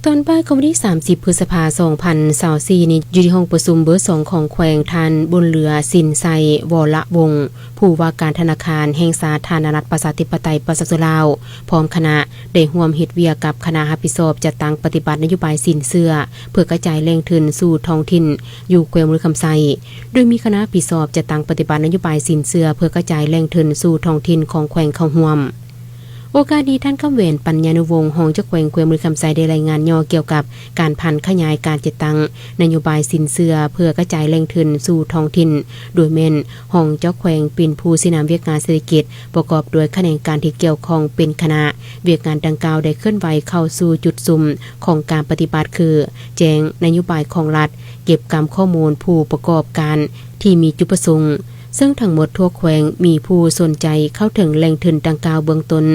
ຕອນບ່າຍຂອງວັນທີສາມສິບ ພຶດສະພາ ສອງພັນຊາວສີ່ນີ້ ຢູ່ທີ່ຫ້ອງປະຊຸມເບີສອງຂອງແຂວງ ທ່ານ ບຸນເຫຼືອ ສິນໄຊ ວໍລະວົງ ຜູ້ວ່າການທະນາຄານແຫ່ງສາທາລະນະລັດ ປະຊາທິປະໄຕ ປະຊາຊົນລາວ ພ້ອມຄະນະ ໄດ້ຮ່ວມເຮັດວຽກກັບຄະນະຮັບຜິດຊອບຈັດຕັ້ງປະຕິບັດນະໂຍບາຍສິນເຊື່ອ ເພື່ອກະຈາຍແຫຼ່ງທຶນສູ່ທ້ອງຖິ່ນ ຢູ່ແຂວງບໍລິຄຳໄຊ ໂດຍມີຄະນະຮັບຜິດຊອບຈັດຕັ້ງປະຕິບັດນະໂຍບາຍສິນເຊື່ອ ເພື່ອກະຈາຍແຫຼ່ງທຶນສູ່ທ້ອງຖິ່ນຂອງແຂວງເຂົ້າຮ່ວມ. ໂອກາດນີ້ ທ່ານ ຄຳແຫວນ ປັນຍານຸວົງ ຮອງເຈົ້າແຂວງແຂວງບໍລິຄຳໄຊ ໄດ້ລາຍງານຫຍໍ້ກ່ຽວກັບການຜັນຂະຫຍາຍການຈັດຕັ້ງນະໂຍບາຍສິນເຊື່ອ ເພື່ອກະຈາຍແຫຼ່ງທຶນສູ່ທ້ອງຖິ່ນ ໂດຍແມ່ນຮອງເຈົ້າແຂວງເປັນຜູ້ຊີ້ນຳວຽກງານເສດຖະກິດ ປະກອບດ້ວຍຂະແໜງການທີ່ກ່ຽວຂ້ອງເປັນຄະນະ. ວຽກງານດັ່ງກ່າວໄດ້ເຄື່ອນໄຫວເຂົ້າສູ່ຈຸດສຸມຂອງການປະຕິບັດ ຄື ແຈ້ງນະໂຍບາຍຂອງລັດ, ເກັບກຳຂໍ້ມູນຜູ້ປະກອບການທີ່ມີຈຸດປະສົງ, ເຊິ່ງທັງໝົດທົ່ວແຂວງມີຜູ້ສົນໃຈເຂົ້າເຖິງແຫຼ່ງທຶນດັ່ງກ່າວເບື້ອງຕົ້ນ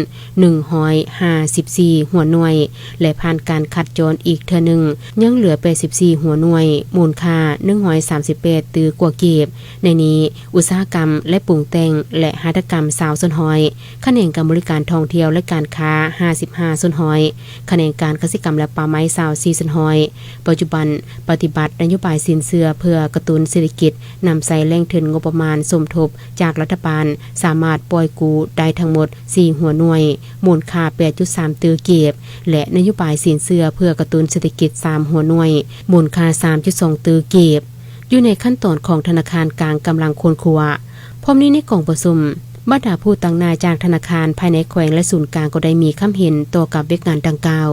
ໜຶ່ງຮ້ອຍຫ້າສິບສີ່ຫົວໜ່ວຍ ແລະ ຜ່ານການຄັດຈອນອີກເທື່ອໜຶ່ງ ຍັງເຫຼືອແປດສິບສີ່ຫົວໜ່ວຍ ມູນຄ່າໜຶ່ງຮ້ອຍສາມສິບແປດຕື້ກວ່າກີບ. ໃນນີ້ ອຸດສາຫະກຳ ແລະ ປຸງແຕ່ງ ແລະ ຫັດຖະກຳ ຊາວສ່ວນຮ້ອຍ, ຂະແໜງການບໍລິການທ່ອງທ່ຽວ ແລະ ການຄ້າ ຫ້າສິບຫ້າສ່ວນຮ້ອຍ, ຂະແໜງການກະສິກຳ ແລະ ປ່າໄມ້ ຊາວສີ່ສ່ວນຮ້ອຍ. ປັດຈຸບັນປະຕິບັດນະໂຍບາຍສິນເຊື່ອເພື່ອກະຕຸ້ນເສດຖະກິດ ນຳໃຊ້ແຫຼ່ງທຶນງົບປະມານສົມທົບຈາກລັດຖະບານ ສາມາດປ່ອຍກູ້ໄດ້ທັງໝົດສີ່ຫົວໜ່ວຍ ມູນຄ່າແປດຈຸດສາມຕື້ກີບ ແລະ ນະໂຍບາຍສິນເຊື່ອເພື່ອກະຕຸ້ນເສດຖະກິດສາມຫົວໜ່ວຍ ມູນຄ່າສາມຈຸດສອງຕື້ກີບ ຢູ່ໃນຂັ້ນຕອນຂອງທະນາຄານກາງກຳລັງຄົ້ນຄວ້າ. ພ້ອມນີ້ໃນກອງປະຊຸມ, ບັນດາຜູ້ຕາງໜ້າຈາກທະນາຄານພາຍໃນແຂວງ ແລະ ສູນກາງກໍໄດ້ມີຄຳເຫັນຕໍ່ກັບວຽກງານດັ່ງກ່າວ.